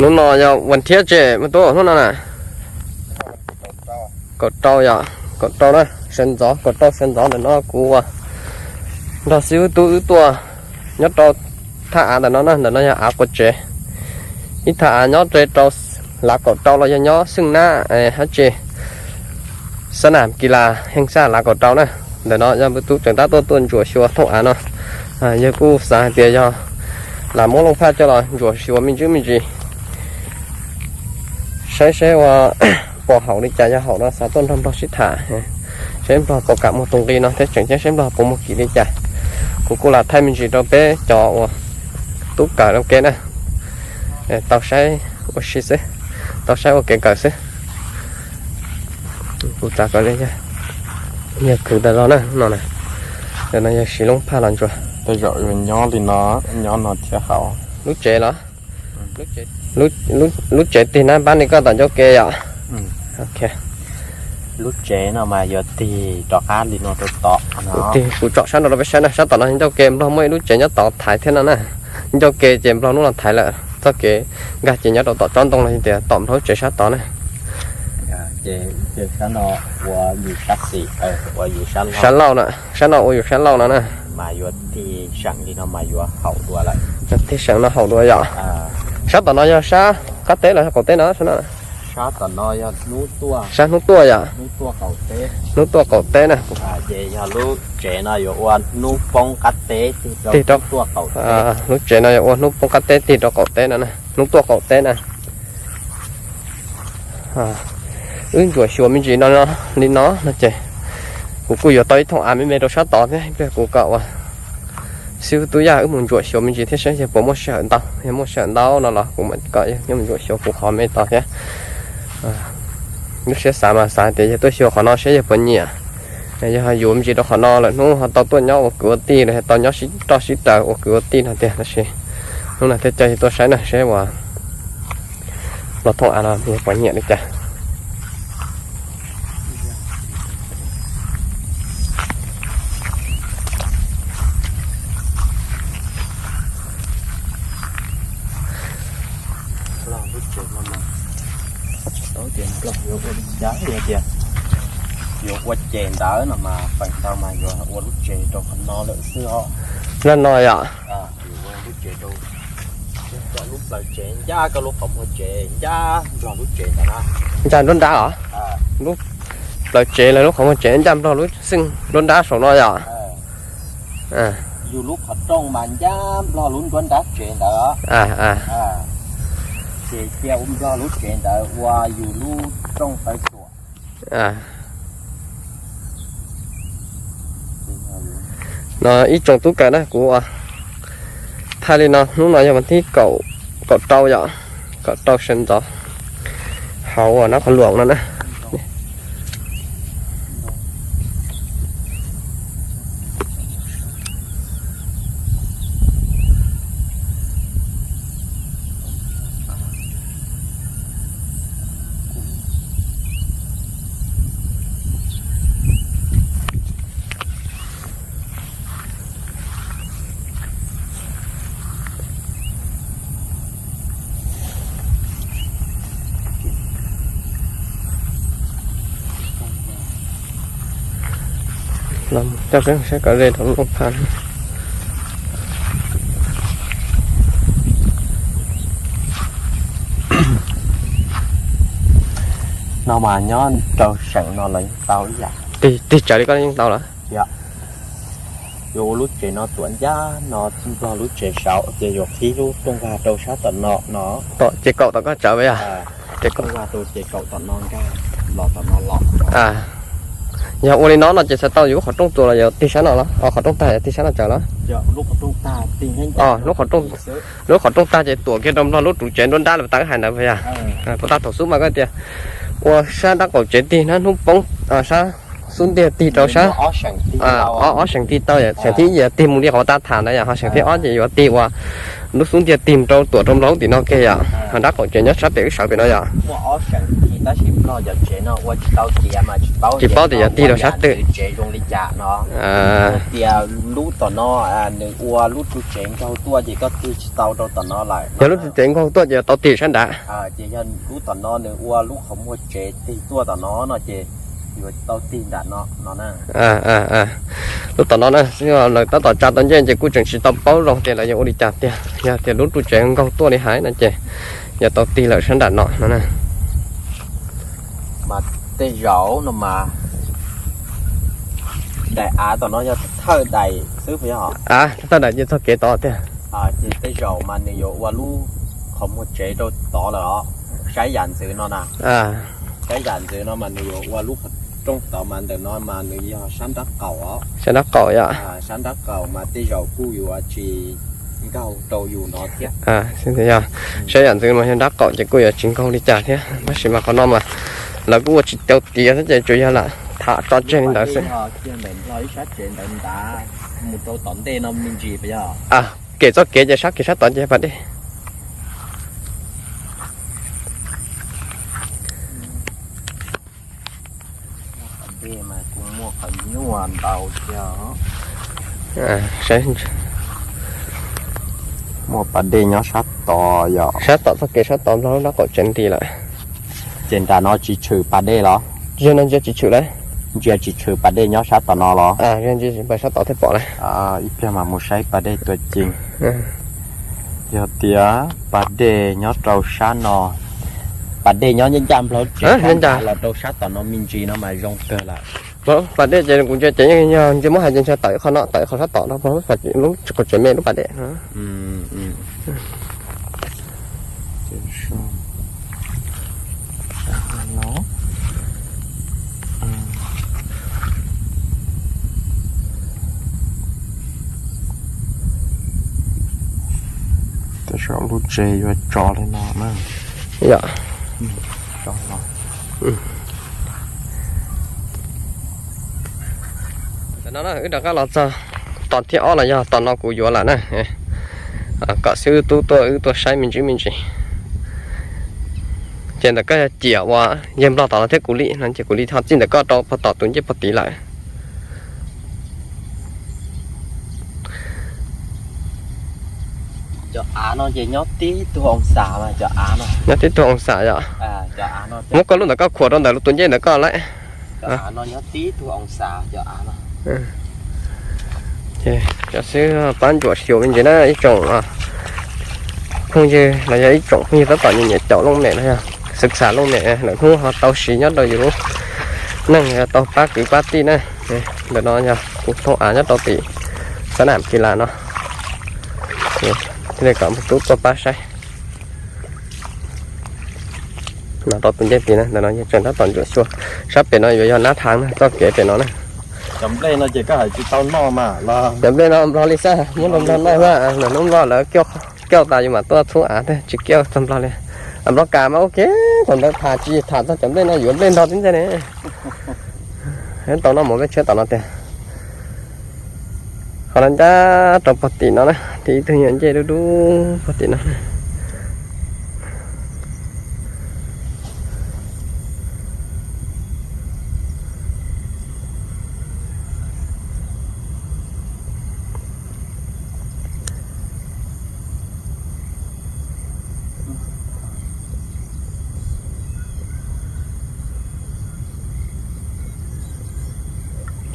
Hnub no yog vas thiab tse mas tuaj hnub no na. Kaum rau yom, kaum rau na, sawv ntxov, kaum rau sawv ntxov ntawm no kuv ua nrog xib hwb tub wb tuaj nyob rau thaj av ntawm no na, ntawm no yog av quav tsev. Ib thaj av nyob rau lav kaum rau los yog nyob Xeej Nab hab tse Xab Nam Kis Las Heej Xaj lav kaum rau na. Ntawm no yog npawg tub tseem tab tuaj tuaj ntsuam xyuas thooj av no. Yawg kuj xav hais tias yog lam muab Looj Phaj coj los ntsuam xyuas me ntsis me ntsis, saib seb ua pom haum li cas, yog haum no xav tuaj nrog Nplog sib tham, seb Nplog puas kam muag tus nqi no thiab tseem ceeb seb Nplog puas muag kim li cas. Kuv kuj lam thaij me ntsis rau peb cov uas tub kawm ua ke na, tau saib ua si xwb, tau saib ua kev kawm xwb. Kuv xav kom yawg khwv tas zog na no na. Ntawm no yog siv Looj Phaj los ntsuas. Tej zaum yuav nyob li no, nyob no thiaj haum. Lub tsev los? Lub tsev tig nab npab li koj tom ncauj ke yom? Lub tsev no mas yuav tig rov qab li no rau tom. Tig kuv tsom sab no rau peb saib na, sab tom no ncauj ke Nplog muaj ib lub tsev nyob tod thaiv thiab no na. Ncauj ke ces Nplog hnub no thaiv lawm, txoj kev nkag ces nyob rau tom tsob ntoo los tias tom Nplog lub tsev sab tod na. Sab lauj na, sab no ua yus sab lauj no na. Tig seem no haum dua yom? Sab tom no yog sab qab teb los yog qaum teb no? Sab hnub tuaj yom? Hnub tuaj qaum teb na. Tig rau, lub tsev no yog ua hnub poob qab teb tig rau qaum teb no na, hnub tuaj qaum teb na. Wb ntsuam xyuas me ntsis no li no no ces kuv kuj yuav tau ib thooj av me me rau sab tod thiab, ib pliag kuv kom ua xib hwb Tub Yaj wb mus ntsuam xyuas me ntsis thiab seb yog puas muaj sij hawm ntau, yog muaj sij hawm ntau no los kuv mam kom yog nyob mus ntsuam xyuas kuv qhov me tod thiab. Lub siab xav mas xav tias yog tuaj xyuas qhov no seb yog puas nyiam, yog yuav me ntsis rau qhov no lawm hnub ho tau tuaj nyob ua kwv ua tij los yog tau nyob sib roj sib raws ua kwv ua tij no tiag, tab sis hnub no thiaj coj yawg tuaj saib na seb uas los thooj av no yog puas nyiam li cas. Lub tsev no mas tsis paub tias Nplog yuav ua li cas, yog tias yuav ua ces ntawd no mas feem ntau mas yuav ua lub tsev rau qhov no lawm xwb os. Zaj no yom? Yuav ua lub tsev rau, lub plawv tsev ncaj koj lub qhov muag tsev ncaj Nplog lub tsev ntawd na. Ncaj nruab nrab os? Lub plawv tsev los lub qhov muag tsev ncaj Nplog lub xeej nruab nrab saum no yom? Yus lub qhov rooj mas ncaj Nplog lub nruab nrab tsev ntawd. Ces cia ua Nplog lub tsev ntawd ua yus lub rooj tawv tuam. No ib tsoom tub kawm na, kuv thaij li no, hnub no yog vas thib kaum rau yom, kaum rau sawv ntxov, hauv uas nab qhov luam no na. Los coj peb saib kom ze rau lub pha. No mas nyob rau seem no los yeej tau ib yam. Tig tsawv li koj yeej tau lawm. Yuav ua lub tsev no tuam ncaj no Nplog lub tsev saud ces yuav qhib lub rooj vag rau sab tom no no. Tom ces kaum tom koj tsawv yog? Ces kaum rau ces kaum tom no nkag los tom no los. Yog ua li no no ces txhais tau yus lub qhov rooj tuam los yuav tig sab no los? Qhov rooj tag yuav tig sab no tsawv los? Lub qhov rooj tag ces tuam kiag rau Nplog lub ruv tsev nruab nrab lawm tau hais ntawd puas yog? Puas tau thaum xub mas koj tias ua sab nrab qaum tsev tig na hnub poob, sab xub ntiag tig rau sab, ob seem tig tau, seem thib ib tig mus li qhov tau tham ntawd yom, ho seem thib ob ces yuav tig ua lub xub ntiag tig rau tuam rau Nplog lub tim no kiag yom. Ho nrab qaum tsev nyob sab pem wb sawv pem no yom. Tsis paub tias yog tig rau sab twg. Tias lub tom no nws ua lub ru tsev nkaug tuaj ces koj tig tsis tau rau tom no lawm. Yog lub ru tsev nkaug tuaj ces tau tig sab nrad. Ces yog lub tom no nws ua lub qhov muag tsev tig tuaj tom no no ces yuav tau tig nram no no na. Lub tom no na, lawv tab tom tsa tau ncej ces kuj tseem tsis tau paub zoo tias lawv yuav ua li cas tiag. Yog tias lub ru tsev nkaug tuaj li hais no ces yuav tau tig lawm sab nram no no na. Mas tej zaum no mas daim av tom no yog thawj daim xwb puas yog? Av thawj daim ces txog kev tod tiag. Ces tej zaum mas nws yuav ua lub qhov muag tsev rau tod lawm os. Saib yam ntxwv no na. Saib yam ntxwv no mas nws yuav ua lub qhov rooj tod mas ntawm no mas nws yog sab nrab qaum os. Sab nrab qaum yom. Sab nrab qaum mas tej zaum kuj yuav tsis nkaug rau yus no thiab. Yog saib yam ntxwv mas yog nrab qaum ces kuj yuav tsis nkaug li cas thiab, tab sis mas qhov no mas lawv kuj ua tsis tau tiav thiab ces tsuas yog lam tham tso tseg li ntawd xwb. Kem txoj kev ces sab kev sab tod ces pas dej. Muaj pas dej nyob sab tod yom. Sab tom txoj kev sab tod nrog lub nrab qaum tsev nti lawm. Ces nram no tsis tshwm pas dej los? Zaum no ntsia tsis tshwm lawm. Ntsia tsis tshwm pas dej nyob sab tom no los? Ntsia tsis tshwm pas sab tod thiaj pom lawm. Ib pliag mas mus saib pas dej tuaj ceev. Yog tias pas dej nyob rau sab no, pas dej nyob ncaj ncaj nplog tsev sab nrad los rau sab tom no me ntsis no mas zoo kawg lawm. Pas dej ces kuv ntsia ces yeej yog ntsia muab hais ces ntsia tawm qhov no tawm qhov sab tom no, lub qhov tsev me lub pas dej no. Tej zaum lub tsev yuav tso li no na. Yom. Tam no na wb rov qab los txog tom thib ob los yog tom no kuv yuav lawm na. Kom xib hwb tub tuaj wb tuaj saib me ntsis me ntsis. Ces ntawm koj yog ciam uas yawg nplog tom no thiab kuv li no ces kuv li ho txij ntawm koj rau puag tom tus ncej puag tid lawm. Cov av no ces nyob tib tug oo xas, cov av no nyob tib tug oo xas yom. Muab koj lub ntawm koj khuam rau ntawm lub tus ncej ntawm koj lawm. Cov av no nyob tib tug oo xas, cov av no. Ces cov xib hwb pab ntsuam xyuas me ntsis na ib tsoom phooj ywg los yog ib tsoom phooj ywg tab tom nyiam nyiam caum looj mem los yog xwm xam looj mem lawm hnub ho tau siv nyob rau yus lub neej yog tau pab kwv pab tij na. Ntawm no yog kuv thoob av nyob rau tim xab nam kis las no. Thiaj li kom tub tuaj pab saib. No rau tus ncej tid na, ntawm no yog tseem tab tom ntsuam xyuas. Sab pem no yuav yog nab thaav na, txoj kev pem no na. Cov nplej no ces koj hais tsis tau noj mas los. Cov nplej no nplog li xwb, muab nplog noj xwb, hnub nplog lawv kiauj tas yus mam tuaj txhub av thiab, tsis kiauj txog nplog li. Nplog kas mas ua ke, thaum ntawd tham tsis tham txog cov nplej no yuav nplej nrog tib ntxaig ne. Tau noj mus peb tsheb tom no tiag. Qhov no ncaj rau puag tim no na, tim ib tug nyuam ncej dub dub puag tim no.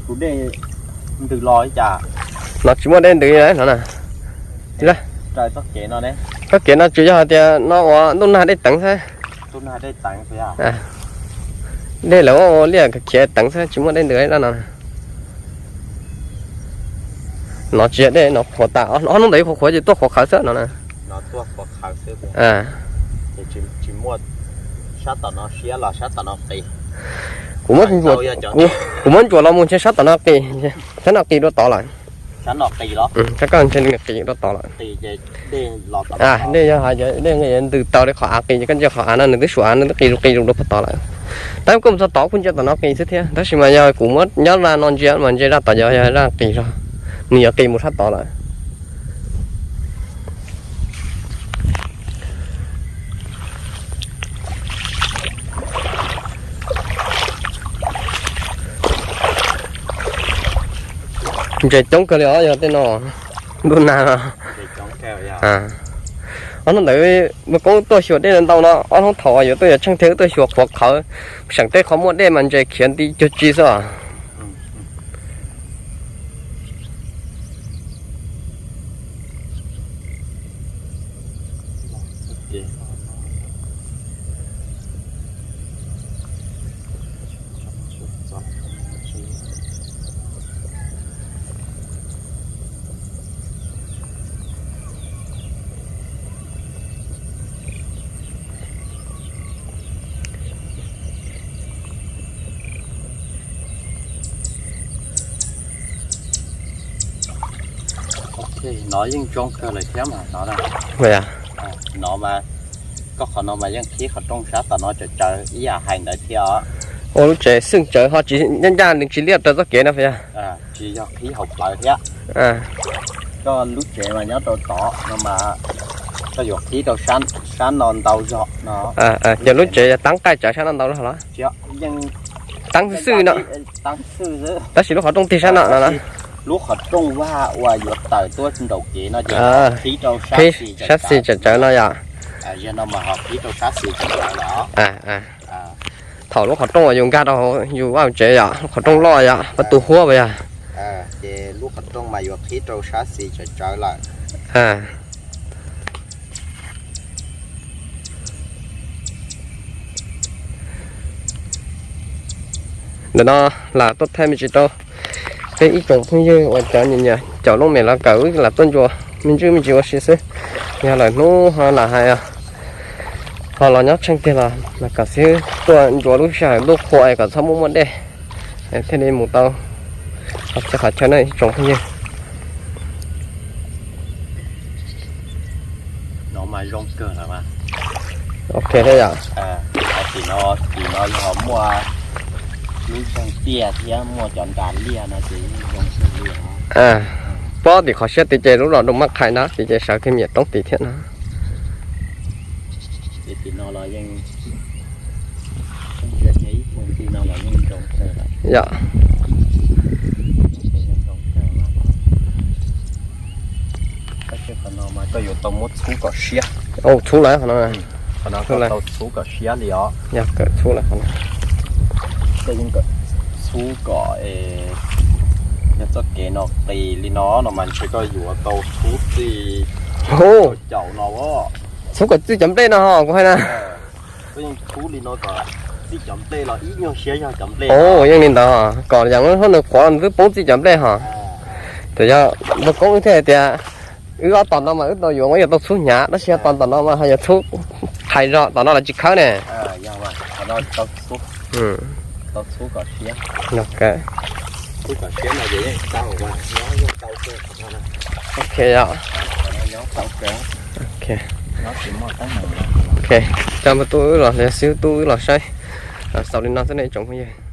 Tus dej ntws los li cas? No tsis muaj dej ntws li no na. Txoj kev no tsis yog hais tias no ua ntuj nag dej teev xwb. Dej lawv ua liaj khiav teev xwb, tsis muaj dej ntws li no. No tsis yog dej, no qhuav tas, ob hnub ntawd yuav qhuav qhuav ces tuaj qhuav qhawv xwb no na. Kuv muab ntsuas, kuv muab ntsuas los mus ntshe sab tom no qis, sab no qis dua tod lawm. Sab koj ntshe nws qis dua tod lawm. Dej yog hais tias dej ntws tau li qhov av qis, koj ntsia qhov av no nws twb suav av, nws twb qis zus qis zus dua puag tod lawm. Tab kuj mus txog tod kuj ntsia tom no qis xwb thiab, tab sis mas yog kuv muab nyob zaj no ntsia mas ntsia zaj tod yog, yog zaj qis zog, nws yuav qis mus sab tod lawm. Ntses coob kawg li os, yog tej no ntuj nag no. Ob hnub ntawd Vaj Koob tuaj xyuas dej ntau no, ob hnub thaum yuav tuaj yuav tsheej thiab tuaj xyuas qhuav qhawv, seem tej qhov muaj dej mas ntses khiav nti cuag tsi xwb os. No yeej zoo kawg lawm thiab mas no. No mas, koj qhov no mas yeej qhib qhov rooj sab tom no tsawv tsawv ib yam hais ntawd thiab os. Ua lub tsev xwj tsawv ho tsis ncaj ncaj nws tsis liaj raws txoj kev no puas yog? Tsis yog qhib hauv plawv thiab. Koj lub tsev mas nyob rau tod no mas koj yuav qhib rau sab no ntau zog no. Ces lub tsev yog tab qaij tsawv sab no ntau zog los? Tab xwb no. Tab sis lub qhov rooj tig sab no no. Lub qhov rooj vag uas yuav tawm tuaj nraum kev no ces qhib rau sab xis tsawv tsawv no yom. Yog no mas ho qhib rau sab xis tsawv tsawv los. Thaum lub qhov rooj uas yus nkag rau yus vaj tsev yom, lub qhov rooj loj yom, pas tu huab puas yog? Ces lub qhov rooj mas yuav qhib rau sab xis tsawv tsawv lawm. Ntawm no lam tuaj thaij me ntsis rau peb ib tsoom phooj ywg uas cov nyiam nyiam caum looj mem los kawm wb lam tuaj ncua me ntsis me ntsis ua si xwb. Yog lawm hnub ho lam hais ho los nyob tsheej tiag los mas kom xib hwb tuaj ncua lub sij hawm ntuj qhua es kom txhob muaj muaj dej thiaj li mus tau qhov chaw na ib tsoom phooj ywg. No mas zoo kawg lawm mas. Ok thiab yom. Tim no, tim no yog muaj lub zeeg tiaj thiab muaj cov nras liaj no ces yeej zoo kawg li. Pob tim qhov siab tid ces lub los doo maj qhais na tid ces sawv kiag me nyuam roob tid thiab no. Tim no los yeej, ib tug nti no los yeej zoo kawg lawm. Yom. Tab sis qhov no mas koj yuav tau muab txhub kom siab. Txhub lawm qhov no. Qhov no koj tau txhub kom siab li os. Yog kawm txhub lawm qhov no. Koj yeej kawm txhub kom es yog txoj kev no qis li no no mas ntshe koj yuav tau txhub txij caum no. Txhub kom txij cov nplej no ho kuv hais na. Txhub li no kom txij cov nplej los ib nyuag siab yog cov nplej. Yeej li ntawd kom yam lub hauv nws qhuav nws twb poob txij cov nplej ho. Ces yog Vaj Koob wb thiaj hais tias wb ob tom no mas wb tau yuav yuav tau txhub hnyav tab sis yog tom tom no mas ho yuav txhub qhais zog tom no los tsis khawb ne. Ok, yog. Ok, coj mus tub wb los, xib hwb tub wb los saib. Xaus li no xwb nej tsoom phooj ywg.